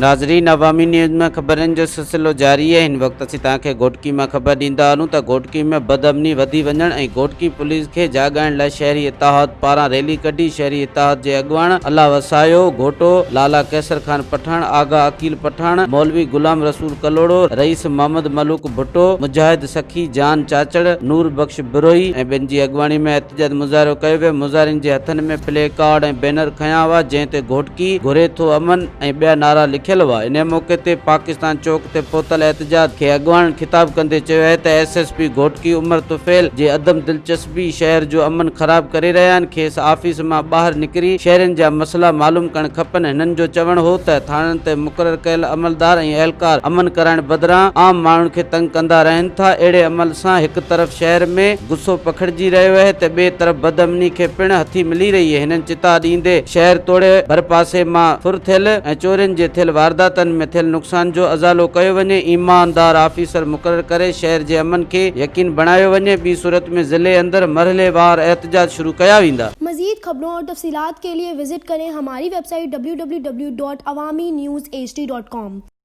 ناظرين عوامي نيوز ۾ خبرن جو سلسلو جاري آهي هن وقت اسين توهان کي گهوٽڪي مان خبر ڏيندا هلون ته گهوٽڪي ۾ بدامني وڌي وڃڻ ۽ گهوٽڪي پوليس کي جاڳائڻ لاء شهري اتحاد پاران ريلي ڪڍي شهري اتحاد جي اڳواڻ الله وسايو گهوٽو، لالا قيصر خان پٺاڻ، آغا عقيل پٺاڻ، مولوي غلام رسول ڪلهوڙو، رئيس محمد ملوڪ ڀٽو، مجاهد سخي جان چاچڙ، نور بخش بروهي ۽ ٻين جي اڳواڻي ۾ احتجاج مظاهرو ڪيو ويو، مظاهرين جي هٿن ۾ پلي ڪارڊ ۽ بينر کنيا هئا، جنهن تي گهوٽڪي گهري ٿو امن ۽ ٻيا نعرا لکيل هئا، انهي موقعي تي پاڪستان چوڪ تي پهتل احتجاج کي اڳواڻن خطاب ڪندي چيو آهي ته S S P Ghotki Umar Tufail جي عدم دلچسپي شهر جو امن خراب ڪري رهيا آهن، کيس آفيس مان ٻاهر نڪري شهرين جا مسئلا معلوم ڪرڻ کپن، هنن جو چوڻ هو ته ٿاڻن تي مقرر ڪيل عملدار ۽ اهلڪار امن ڪرائڻ بدران عام ماڻهن کي تنگ ڪندا رهن ٿا، اهڙي عمل سان هڪ طرف شهر ۾ غصو پکڙجي رهيو اهي ته ٻئي طرف بدامني کي پڻ هٿي ملي رهي اهي. هنن چتاء ڏيندي شهر توڙي ڀرپاسي مان ڦر ٿيل ۽ چورين جي ٿيل وارداتن ۾ ٿيل نقصان جو ازالو ڪيو وڃي، ايماندار آفيسر مقرر ڪري شهر جي امن کي يقين بڻايو وڃي، ٻي صورت ۾ ضلعي اندر مرحليوار احتجاج شروع ڪيا ويندا. مزيد خبرون اور تفصيلات کے لئے وزٽ کریں ہماری web site www.awamiNewsHD.com.